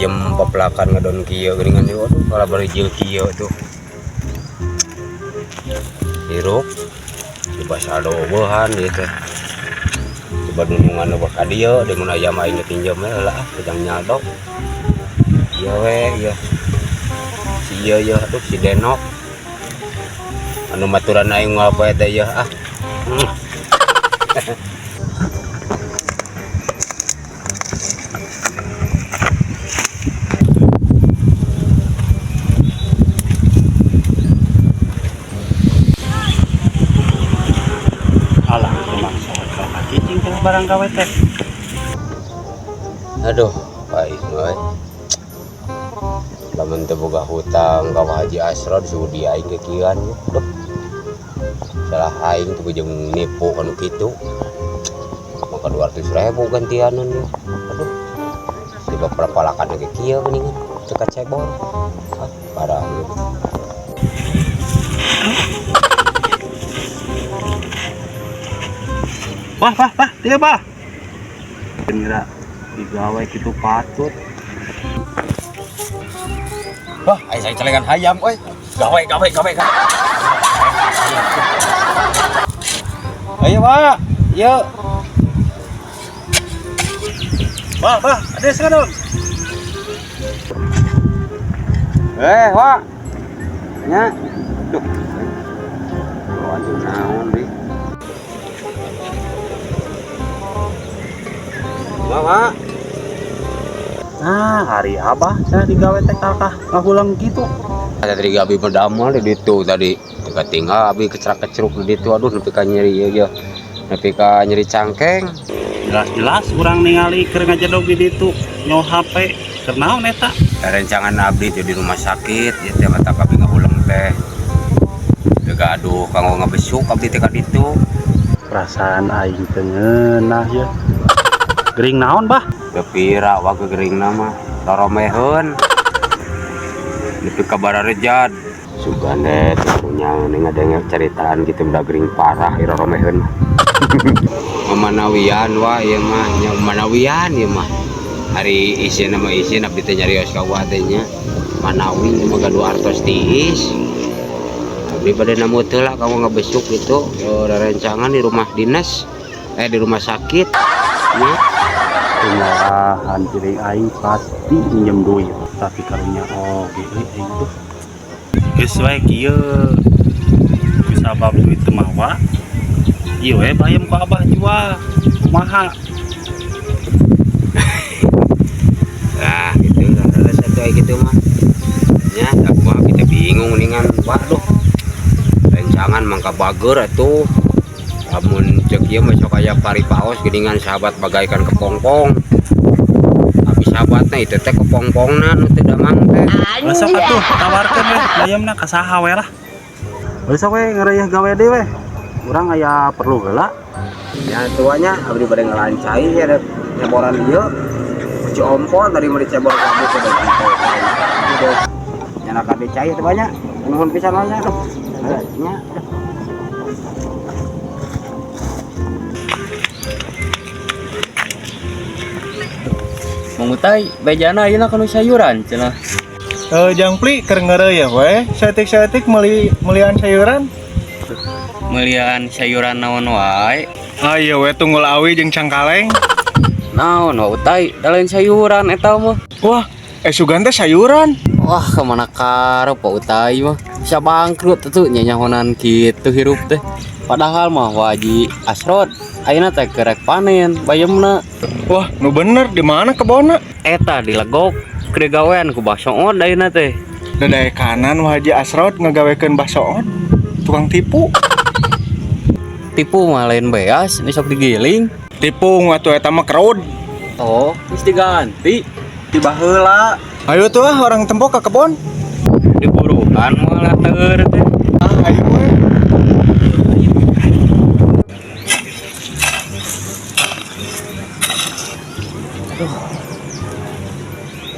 Bayem pepelakan ngadon kieu geuningan ieu, aduh kalau barijil kieu tuh. Hirup coba saldo eueuhan ieu teh. Coba nunungan eueuh ka dieu deui mun aya mah aing pinjem we heula ah kejang nyaldo. Ieu we ieu. Si ieu ieu aduh si Denok. Anu maturan aing ngapa teh ieu ah. Alah, rumah sakit cicing teh barang gawe teh. Aduh, baik euy. Lamun teu boga hutang ka Haji Asrod suruh dia aing kekieuan. Duh. Salah aing teu jeung nipu anu kitu. Maka 200.000 gantianan ya. Aduh. Tiba perpalakan ge kieu geuningan teu kacebor. Ah, parah ieu. Wah, wah, wah, dia bah. Kira digawe kitu patut. Wah, aing saya celengan hayam euy. Gawe, gawe, gawe, gawe. Ayo, Pak. Yuk. Bah, bah, ada sekarang. Wak. Nya. Duh. Waduh, naon deui. Wah, Wak. Nah, hari abah saya digawe teh kakah ngahulang gitu. Ada tadi abi berdamel di ditu tadi. Teu tinggal abi kecerak-keceruk di ditu, aduh nepi ka nyeri ieu ieu. Nepi ka nyeri cangkeng. Jelas-jelas urang ningali keur ngajedog di ditu nyaho HP keur naon eta? Rencangan abdi teh di rumah sakit ieu teh mata abdi ngahulang teh. Teu gaduh kanggo ngebesuk abdi teh ka ditu. Perasaan aing teu ngeunah ye. Gering naon, Bah? Teu pira wa geringna mah roromeheun. Nepi ka bararejad. Sugan deh punya ngadenge ceritaan gitu udah gering parah ieu roromeheun mah. Mamanawian wah ieu mah nya manawian ieu mah. Hari isin sama isin abdi teh nyarios ka uwa teh nya. Manawi mah gaduh artos tiis. Abdi bade namu teu lah kamu ngebesuk gitu rerencangan di rumah dinas, di rumah sakit nya. Kumaha piring aing pasti minjem duit, tapi karunya oge euy aing tuh. Geus wae kieu. Sabab duit teu mawa. Ieu we bayam ku abah jual. Kumaha? Nah, gitu lah resep kayak gitu mah. Nya, tak gua kita bingung ningan waduh. Rencangan mangka bager atuh. Lamun ceuk ieu mah sok aya paripaos geuningan sahabat bagaikan kepongpong. Tapi sahabatna itu teh kepongpongna nu teu damang teh. Besok atuh tawarkeun we bayamna ka saha we lah. Besok we ngarayah gawe deui we. Urang aya perlu heula. Ya tuanya abdi bade ngelancai ya rek ceboran ieu. Ci ompol tadi mau dicebor kamu ke dalam tol. Nyana ka dicai teh banyak. Nuhun pisan banyak tuh. Nya. Mangutai bejana ayeuna kanu sayuran cenah. Jangpli keur ngeureuy we, saeutik-saeutik meuli melian sayuran. Melian sayuran naon wae? Ah ieu we tunggul awi jeung cangkaleng. Naon wa utai, da lain sayuran eta mah. Wah, sugan teh sayuran. Wah, kemana karep Pak Utai mah. Bisa bangkrut tuh nyanyahonan kitu hirup teh. Padahal mah Haji Asrod ayeuna teh kerek panen bayemna. Wah, nu bener di mana kebonna? Eta di Legok, keur gawean ku Basoon ayeuna teh. Dadae kanan Wah Haji Asrod ngagawekeun Basoon. Tukang tipu. Tipu mah lain beas, ini sok digiling. Tipu atuh eta mah kerud. Oh, geus diganti. Tiba heula. Ayo tuh ah, orang tempo ke kebon. Diburukan moal teur teh. Ah, ayo we. Aduh.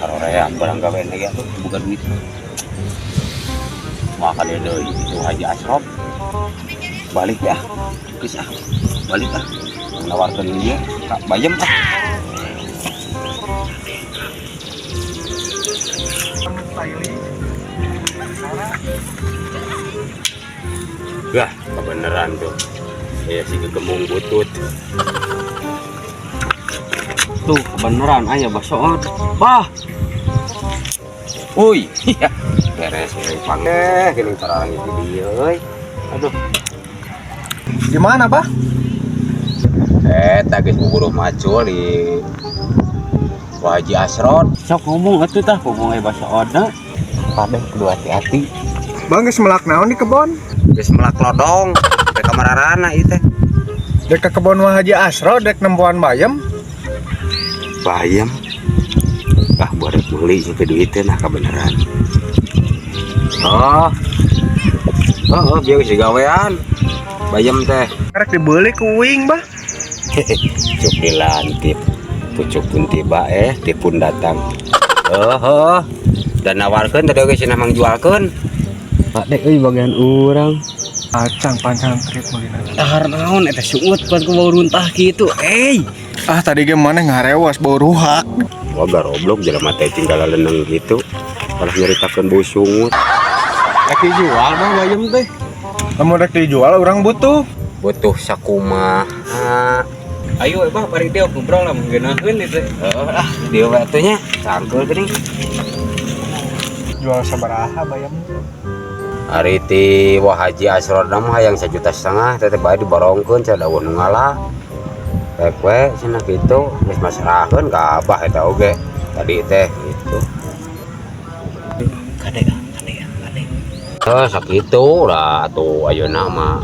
Karorean barang gawe lagi atuh buka duit. Makan dia deui itu Haji Asrop. Balik ya. Geus ah. Balik ah. Nawarkeun dia ka bayem ah. Paili. Wah, kebeneran tuh. Ya si gegemung butut. Tuh kebeneran aya basoot. Bah, Uy, iya. Beres euy pang. Eh, geuning tararang itu dieu euy. Aduh. Di mana, Bah? Eh, tah geus buburu macul di Wah Haji Asrod. Sok ngomong atuh tah ngomong aya basootna. Padeh kudu hati-hati. Bang geus melak naon di kebon? Geus melak lodong ke kamararana ieu teh. Dek ke kebon Wah Haji Asro dek nempoan bayem. Bayam. Ah, buat meuli sampai duitnya nah kebenaran. Oh. Oh, bieu geus digawean. Bayam teh. Rek dibeli ku uing, Bah. Cuk dilantip. Pucuk pun tiba tipun datang. Oh, oh. Dan nawarkeun tadi oge cenah mangjualkeun. Pak dek euy bagian urang. Acang pancang trip meulina. Dahar naon eta sungut pas ku bau runtah kitu. Eh, Ah, tadi ge maneh ngarewas bau ruhak. Wah, garoblok jelema teh tinggal leneng gitu. Malah nyeritakeun bau sungut. Rek dijual mah bayam teh. Lamun rek dijual urang butuh. Butuh sakumaha. Ayo bah bari dia ngobrol lah menggenaheun itu. Heeh, ah, dieu we atuh nya. Cangkeul geuning. Jual sabaraha bayam? Ari ti Wah Haji Asrod mah hayang 1,5 juta teh teh bae diborongkeun cenah daun nu ngala. Rek we cenah kitu geus masrahkeun ka abah eta oge. Tadi teh gitu. Kade kade kade. Heuh sakitu lah atuh ayeuna mah.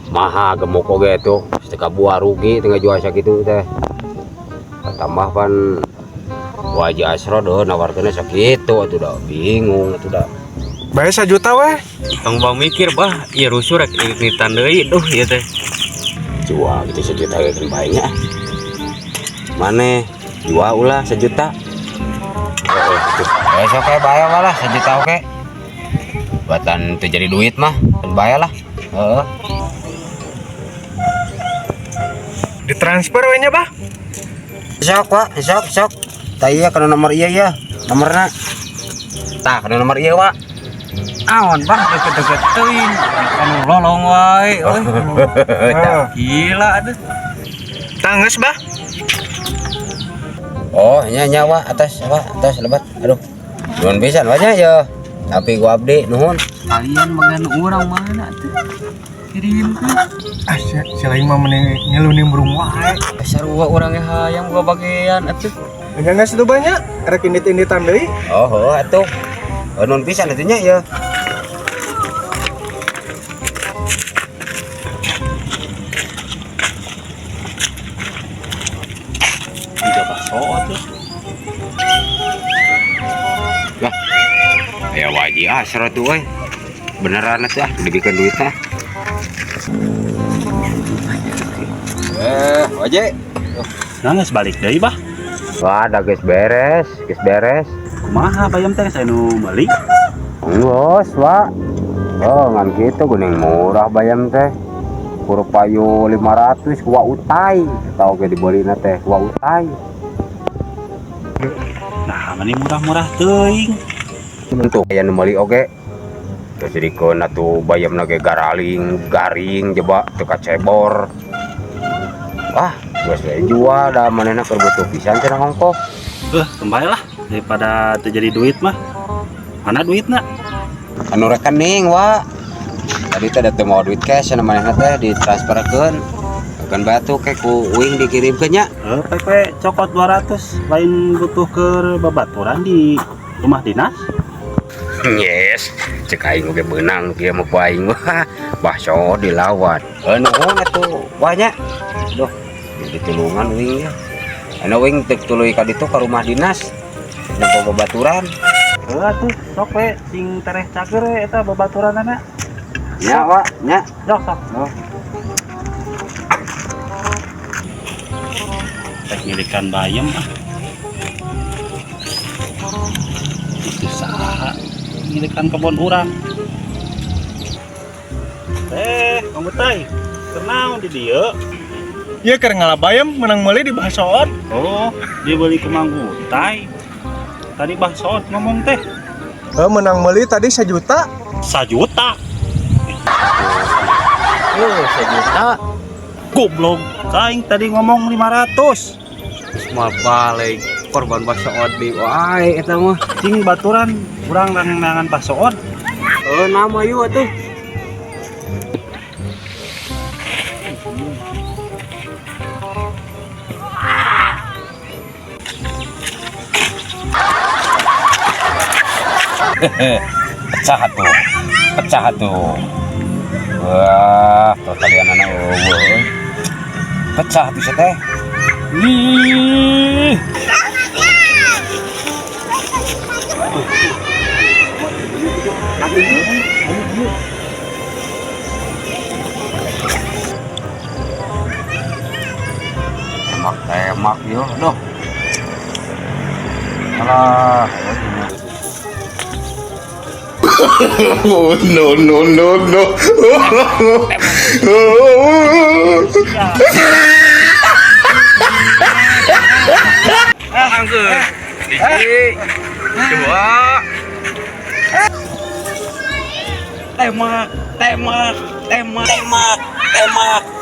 Maha gemuk oge tuh, teu kabuah rugi teu ngajual sakitu teh. Tambah pan Wah Haji Asrod heuh nawarkeunna sakitu atuh da bingung atuh da. Bae 1 juta weh. Tong bang mikir bah, ieu rusuh rek ikutan deui duh ieu teh. Jual gitu 1 juta ge kan bae nya. Maneh jual ulah 1 juta. Heeh gitu. Eh sok we bae lah 1 juta oke. Buatan teu jadi duit mah, kan bae lah. Heeh. Ditransfer we nya, Bah. Sok Pak, sok sok. Tah iya kana nomor ieu ya, nomorna. Tah kana nomor ieu, Pak. Awan bah deket-deket teuing. Anu lolong wae euy. Heeh. Gila aduh. Tangges, Bah. Oh, nya nya Wak, atas apa? Atas lebat. Aduh. Nuhun pisan Wak nya ya. Tapi gua abdi nuhun. Kalian bagian urang mana tuh? Kirimkeun. Ah, si lain mah mending ngeluh nimbrung wae. Sarua urang ge hayang boga bagian atuh. Nya geus tuh banyak, rek indit-inditan deui. Oh, heuh atuh. Oh, nuhun pisan atuh nya ya. Tiga baso tuh. Lah. Ya Wah Haji Asrod tuh euy. Beneran atuh ah dibikeun duitna. Eh, Waji. Nah, geus balik deui, Bah. Wah, dah geus beres, geus beres. Kumaha bayam teh saya nu meuli? Geus, Pak. Oh, ngan kitu geuning murah bayam teh. Kur payu 500 ku utai. Tau ge dibeulina teh ku utai. Nah, mani murah-murah teuing. Untuk aya nu meuli oge. Terus jadikeun atuh bayamna ge garaling, garing jeba teu kacebor. Wah, geus we jual da manehna keur butuh pisan cenah ongkoh. Eh, kembali lah daripada terjadi duit mah. Mana duitna? Anu rekening, Wak. Tadi teh da teu mau duit cash cenah manehna teh ditransferkeun. Kan batu ke ku uing dikirimkeun nya. Eh, PP cokot 200 lain butuh ke babaturan di rumah dinas. Yes, cek aing oge beunang kieu mah ku aing mah. Bakso dilawan. Heuh nuhun atuh banyak. Duh, jadi tulungan uing ya. Anu uing teu tuluy ka ditu ka rumah dinas. Nempo babaturan. Heuh atuh, sok we sing tereh cager we eta babaturanana. Nya, Wak, nya. Sok sok. Oh. Rek ngirikan bayam ah. Itu saha ngirikan kebon urang. Eh, Mang Utai, kunaon di dieu? Ieu keur ngala bayam menang meuli di basoot. Oh, dibeli ku Mang Utai. Tadi Bah Soot ngomong teh. Eh, menang meuli tadi 1 juta. 1 juta. Eh, 1 juta. Goblok. Aing tadi ngomong 500. Geus moal balik korban Bah Soot di wae eta mah. Cing baturan urang neangan Bah Soot. Eh, nama yuk atuh. Pecah tuh, pecah tuh. Wah, tuh kalian anak eueuh. Pecah tuh teh. Ih. Tembak tembak yo, doh. Alah. Oh, no, no, no, no. Anggur. Hiji, dua. Tembak, tembak, tembak, tembak, tembak.